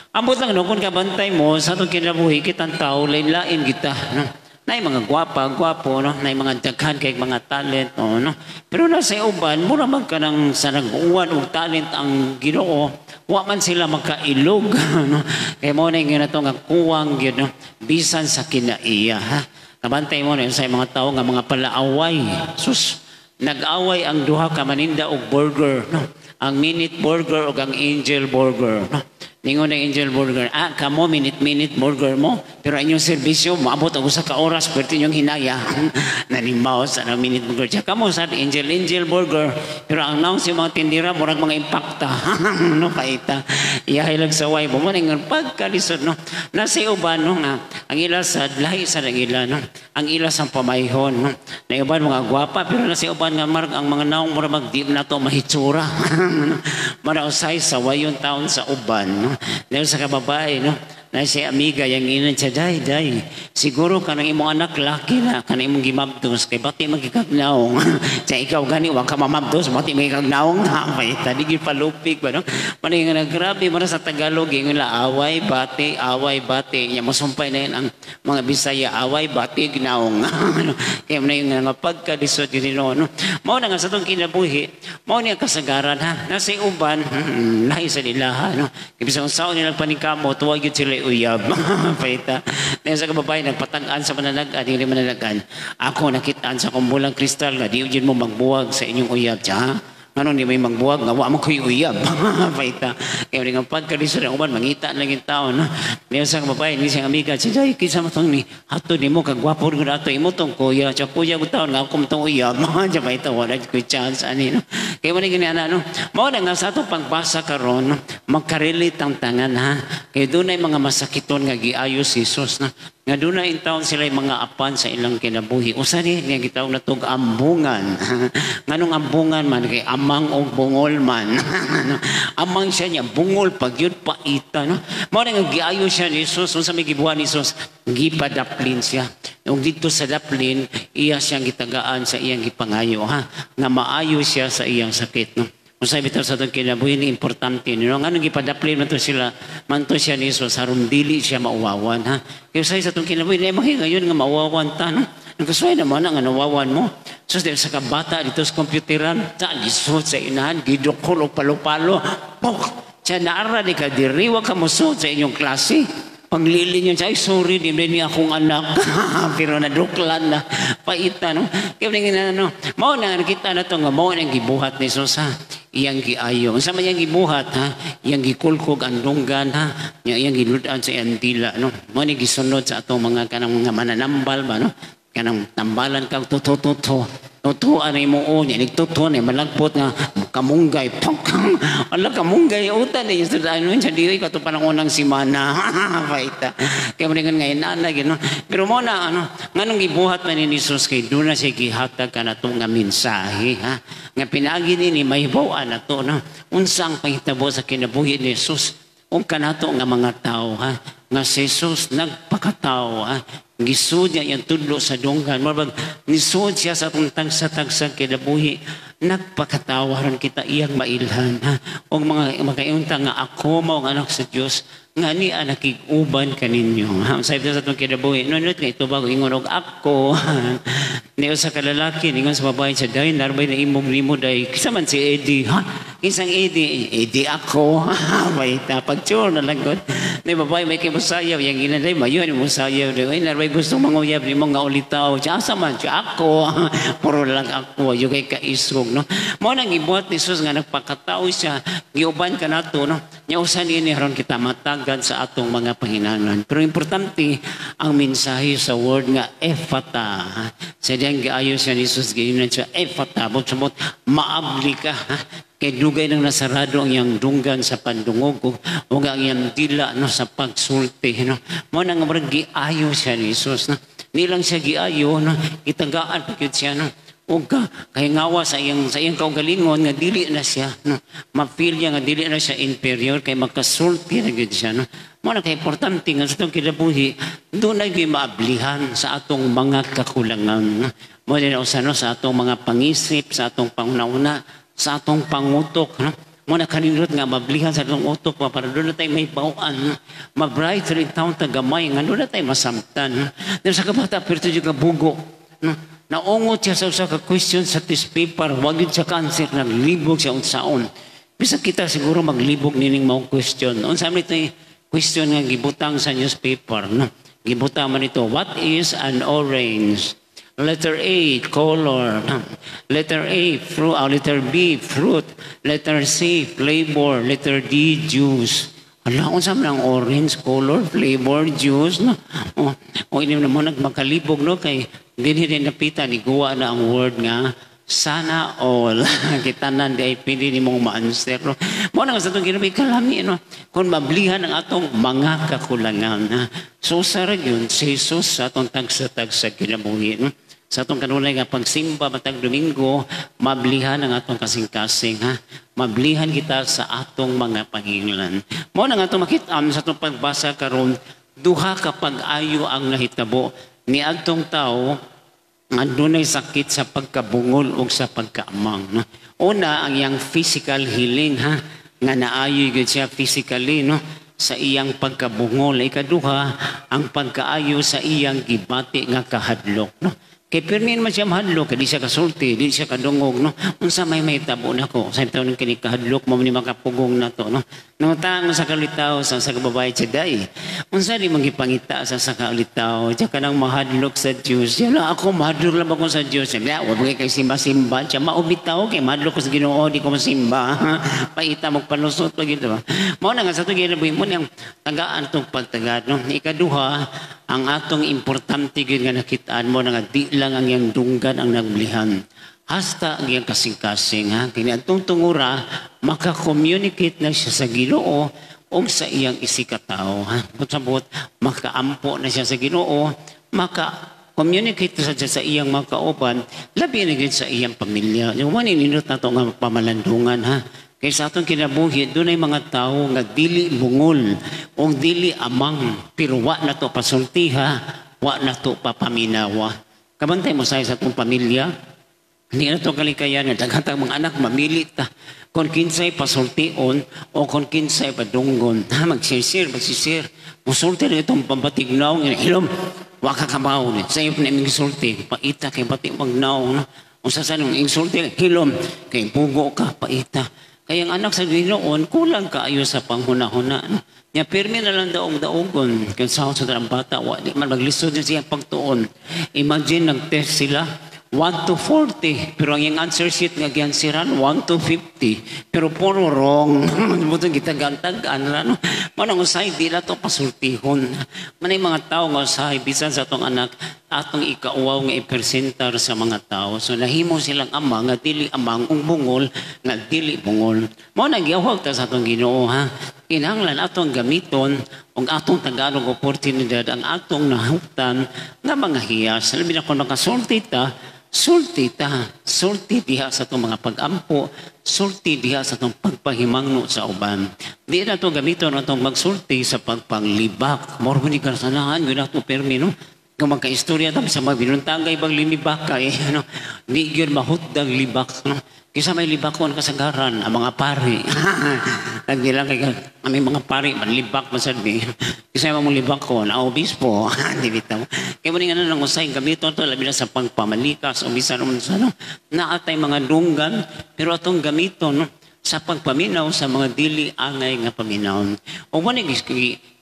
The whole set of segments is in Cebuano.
Ambot lang, no, kung kabantay mo sa atong kinabuhi, kitang tao, lain-lain kita, no? Nay mga gwapa, gwapo, no? Nay mga daghan kay mga talent, no, no? Pero nasa uban, mura man ka ng sa nag-uwan og talent ang Ginoo, wa man sila makailog, no? Kay mo na yung to nga kuwang gyud, no? Bisan sa kinaiya, ha? Kabantay mo na sa mga tao nga mga palaaway. Sus, nag-away ang duha ka maninda og burger, no? Ang Minute Burger ug ang Angel Burger, no? Ningon ang Angel Burger, "Ah, kamo minute-minute burger mo, pero ang inyong serbisyo, maabot og usa ka oras, perti inyong hinaya." Nanimaw sa ang Minute Burger. Siya, kamo sa Angel Angel Burger, pero ang naong si mga tindira, murag mga impakta. No, paita. Iyahay lang sa way mo. Mo ningon, pagkalisod, no? Nasa uban, no, nga, ang ila sa, lahi sa ang ila, no? Ang ila sa pamayhon, no? Na uban mga gwapa, pero nasa uban nga, marag, ang mga naong murag mag di na to mahitsura. Mara usay sa wayon taon sa uban, no? Dahil sa kababae, no? Na si amiga, yang inan siya, "Day, day, siguro kanang imong anak laki na, kanang imong gimabdos, kay bati magikagnaong." Siya, "Ikaw gani, wa ka mamabdos, bati magikagnaong." Paita, di gyud palupig ba, no? Manay nga grabe, mara sa Tagalog, ingon la, away, bati, away, bati. Nya masumpay na yun ang mga Bisaya, away, bati, gnaong. Kaya mo na yung nga pagkalisod yun, no? Mao na nga sa itong kinabuhi, mao niya kasagaran, ha? Nasa uban, lahi sa nila, ha, no? Ibig sa unsaon nilang paningkamot, tuwag yun sila uyab. Paita. Dahil sa kababae, nagpatag-an sa mananagan, hindi mananagan. "Ako nakitaan sa kumbulang kristal nga di yun mo magbuwag sa inyong uyab." Siya, ha? Ngano di may magbuwag nga wa mo ko'y uyab? Paita. Kaya nga pagkalisod ang uban, mangita lang yung tao, no? Dahil sa kababae, hindi siyang amiga, siya, "Day, kinsa mo tong ni, hatod ni mo, kagwapo rin ato, imo tong kuya, siya, kuya ko taon, nga ako tong uyab." Siya, paita, wala ko'y chance, ani, no? Kaya mo na ganyan, ano? Mao na nga sa atong pagbasa karon, no? Magka-relate ang tangan, ha? Kaya doon ay mga masakiton nga giayos si Jesus, no? Nga doon na in taon sila mga apan sa ilang kinabuhi. Usa ni nga gitawag na tog ambungan. Nganong ambungan man? Kay amang og bungol man. Amang siya niya bungol pag yun paita, no? Mao na nga giayo siya ni Jesus. Unsa may gibuhat ni Jesus? Gipadaplin siya. Ug dito sa daplin, iya siyang gitagaan sa iyang gipangayo, ha, nga maayo siya sa iyang sakit, no? Kung sabi sa atong kinabuhi ni importante, no? Nganong gipadaplin man to sila, man to siya ni Jesus, aron dili siya mauwawan, ha? Kaya sa atong kinabuhi, na ngayon nga mauwawan ta, no? Nagkasuway naman ang nawawan mo. So, dahil sa kabata dito sa computeran, sa lisod sa inahan, gidukol o palo-palo, pok! Siya naara di ka, diriwa ka musod sa inyong klase. Panglilin yun siya, "Ay sorry, di ba ni akong anak." Pero naduklan na, paita, no? Kaya nga, no, mao na nakita na to nga, mao na ang gibuhat ni Jesus, ha? Iyang giayo. Unsa man iyang gibuhat, ha? Iyang gikulkog ang dunggan, ha? Iyang giludan sa iyang dila, no? Mao ni gisunod sa atong mga kanang mga mananambal ba, no? Kanang tambalan kag tuto-tuto. Tutuan ay mo niya, nagtuto ni malagpot nga kamunggay. Pok! Ala kamunggay utan eh. So, ano siya, di kato pa ng unang simana. Paita. Kaya mo nga ngayon, nana, gino. Pero mo na, ano, nganong gibuhat man ni Jesus kay doon na siya gihatag ka na nga mensahe, ha? Nga pinagi ni mahibaw-an na to, no? Unsa ang pahitabo sa kinabuhi ni Jesus? Ug kanato nga mga tao, ha? Nga si Jesus nagpakatao, ha? Gisud niya iyang tudlo sa dunggan. Murag nisud siya sa atong tagsa-tagsang kinabuhi. Nagpakatawa ron kita iyang mailhan, ha? Og mga makaingon nga ako mao ang anak sa Dios nga niya nakig-uban kaninyo. Ha? Sabi sa atong kinabuhi, no, no, nga ito bago ingon og ako. Niyo sa kalalaki, ningon sa babae siya, "Day, narbay na imong nimo, day." "Kinsa man si Eddie?" "Ha? Kinsang Eddie?" "Eddie ako." Baita, pagtsure na lang gud. Ni babae may kay musayaw, yang ina, "Day, mayo ni musayaw. Day, ay, narbay gusto manguyab nimo nga ulitaw." "Siya, asa man?" "Siya, ako." Puro lang ako, yung kay kaisog, no? Mao nang gibuhat ni Jesus nga nagpakatao siya, giuban ka nato, no? Nya usa niini aron kita matagan sa atong mga panginahanglan. Pero importante ang mensahe sa word nga Ephata. Sa diyang giayo siya ni Jesus, giinan siya, "Ephata," buksamot, maabli ka. Ha? Kay dugay nang nasarado ang iyang dunggan sa pandungog o ang iyang dila, no, sa pagsulti, no? Mo nang murag giayo siya ni Jesus, no? Nilang siya giayo, no, gitagaan pa gyud siya, no, ug ka kay ngawa sa iyang kaugalingon nga dili na siya, no, ma-feel niya nga dili na siya inferior kay makasulti na gyud siya, no? Mo na kay importante nga sa atong kinabuhi doon na gyud maablihan sa atong mga kakulangan, no? Mo din usa, no, sa atong mga pangisip, sa atong panguna-una, sa atong pangutok, no? Mo na kanindot nga mablihan sa atong utok pa para doon na tayo may bawaan. Ma-bright rin taon tagamay nga doon na tayo masamtan. Then sa kabata, pero ito ka bugo. No? Naungot siya sa usa ka question sa test paper, wag yun siya cancer, naglibog siya unsaon. Bisag kita siguro maglibog nining maong question. Unsa man ito question nga gibutang sa newspaper, no? Gibutang man ito, "What is an orange?" Letter A, color. Letter A, fruit. Letter B, fruit. Letter C, flavor. Letter D, juice. Ala, unsa man ang orange, color, flavor, juice, no? O, o ini naman nagmakalibog, no? Kay dinhi din napita ni guwa na ang word nga "sana all." Kitanan di ay pili ni mong ma-answer, no? Mo na nga sa itong ginabi kalami, no? Kung mablihan ang atong mga kakulangan, ha? So sa yun, si Jesus sa atong tagsa-tagsa kinabuhi, no? Sa atong kanunay nga pagsimba matag Domingo, mablihan ang atong kasing-kasing, ha? Mablihan kita sa atong mga panginglan. Mo na nga atong makit-am sa atong pagbasa karon, duha ka pag-ayo ang nahitabo ni adtong tao nga dunay sakit sa pagkabungol o sa pagkaamang, no? Una, ang iyang physical healing, ha, nga naayo gyud siya physically, no, sa iyang pagkabungol. Ikaduha, ang pagkaayo sa iyang gibati nga kahadlok, no? Kay pirmi man siya mahadlok, kay di siya kasulti, di siya kadungog, no? Unsa may mahitabo nako? Sa taon kini kahadlok mo ni makapugong na to, no? Nangutang sa kalitaw sa kababae siya day. Unsa di mangipangita sa kalitaw? Diya ka nang mahadlok sa Dios. Siya lang ako mahadlok lang ako sa Dios. Siya, wa kay simba-simba. Siya maubitaw kay mahadlok ko sa Ginoo, di ko masimba. Paita magpalusot pa gid ba. Mao na nga sa itong ginabuhi mo niyang tagaan tong pagtagad, no? Ikaduha, ang atong importante gyud nga nakitaan mo na nga di lang ang iyang dunggan ang nagblihan. Hasta ang iyang kasing-kasing, ha. Kini atong tungura maka-communicate na siya sa Ginoo o sa iyang isikatao, ha. Sabot makaampo na siya sa Ginoo, maka communicate na siya sa iyang mga kauban, labi na gyud sa iyang pamilya. Yung man nindot na to nga pamalandungan, ha. Kay sa atong kinabuhi, dunay mga tao nga dili bungol o dili amang, pero wa na to pasultiha, wa na to papaminawa. Kabantay mo sa atong pamilya, hindi na to kalikayan nga daghan mga anak mamili ta kung kinsay pasultion o kung kinsay padunggon. Ha, magsisir, magsisir. Musulti na itong pambatignaw, hilom, wa ka kabaw ni. Sa iyo na imong sulti, paita kay bati magnaw. No? Unsa sa nung insulti, hilom, kay bugo ka, paita. Kaya ang anak sa Ginoon, kulang kaayo sa panghuna-huna. No? Nya pirmi na lang daog daogon. Kaya sa ang bata, wa, di man maglisod din siya pagtuon. Imagine, nag-test sila, 1 to 40. Pero ang iyang answer sheet nga giansiran, 1 to 50. Pero puro wrong. Butong kita gantag-an. Ano? Manang usahay, di na to pasultihon. Manay mga tao nga usahay, bisan sa atong anak, atong ikauwaw nga ipresentar sa mga tao. So nahimo silang ama nga dili amang ung bungol nga dili bungol. Mao nang giawhag ta sa atong Ginoo, ha. Kinahanglan atong gamiton ug atong tagalog oportunidad ang atong nahuptan nga mga hiyas. Labi na kung nakasulti ta, sulti ta, sulti diha sa atong mga pag-ampo, sulti diha sa atong pagpahimangno sa uban. Di na to gamiton atong magsulti sa pagpanglibak. Moro ni kasanahan, yun ato permi, no? Kung magka-istorya ta sa mga binuntagay bang linibak kay, ano, di gyud mahutdag libak, no? Kisa may libakon kasagaran ang mga pari. Nagbilang kay kami mga pari manlibak man sad ni. Kisa may mga libakon, ang obispo, di bitaw. Kay mo ni nga nang usay gamiton to labi na sa pagpamalikas o bisan unsa, no. Naatay mga dunggan pero atong gamiton, no, sa pagpaminaw sa mga dili angay nga paminaw. O mo ni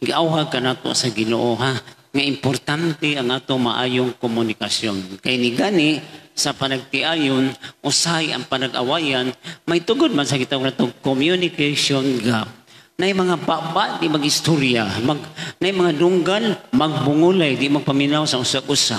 giawhag ka nato sa Ginoo, ha, nga importante ang atong maayong komunikasyon. Kay ni gani sa panagtiayon, usahay ang panag-awayan, may tugod man sa kitang natong communication gap. Nay mga baba, di mag-istorya, nay mga dunggan, magbungulay, di magpaminaw sa usag-usa.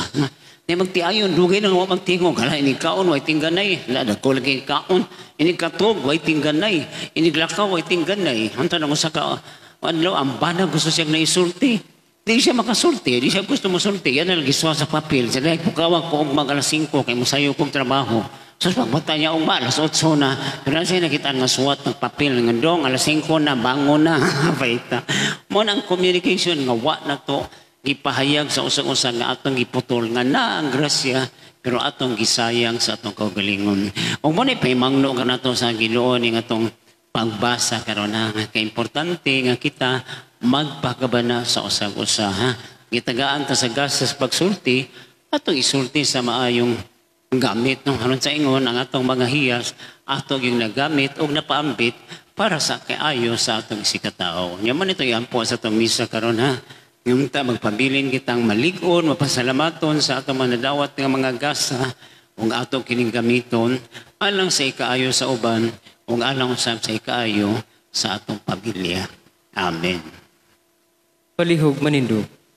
Nay magtiayon, dugay nang wa magtingog, hala, ini kaon, way tingganay, hala, dako lagi kaon, ini katog, way tingganay, ini glakaw, way tingganay. Hanta nang usa ka, adlaw, ang banag gusto siyang naisulti. Di siya makasulti, di siya gusto mosulti. Yan ang giswa sa papel. Sa dahil pukawag ko og mag alas 5 kay mosayo kong trabaho. So pagbata niya og alas 8 na. Pero siya nakita nga suwat ng papel nga dong alas 5 na bangon na. Paita. Mo nang communication nga wa na to gipahayag sa usag-usag nga atong giputol nga na ang grasya pero atong gisayang sa atong kaugalingon. Ug mo ni pahimangno ka nato sa Ginoo ning atong Pagbasa karon ha, kay importante nga kita magpakabana sa usag-usa ha. Gitagaan ta sa gasa sa pagsulti, atong isulti sa maayong gamit, no? Aron sa ingon ang atong mga hiyas ato yung nagamit og napaambit para sa kaayo sa atong isigkatawo. Nya man ito iampo sa atong misa karon ha. Ngunta magpabilin kitang malig-on, mapasalamaton sa atong mga nadawat nga mga gasa ug ato kining gamiton alang sa ikaayo sa uban ug alang usab sa ikaayo sa atong pamilya. Amen. Palihog manindog.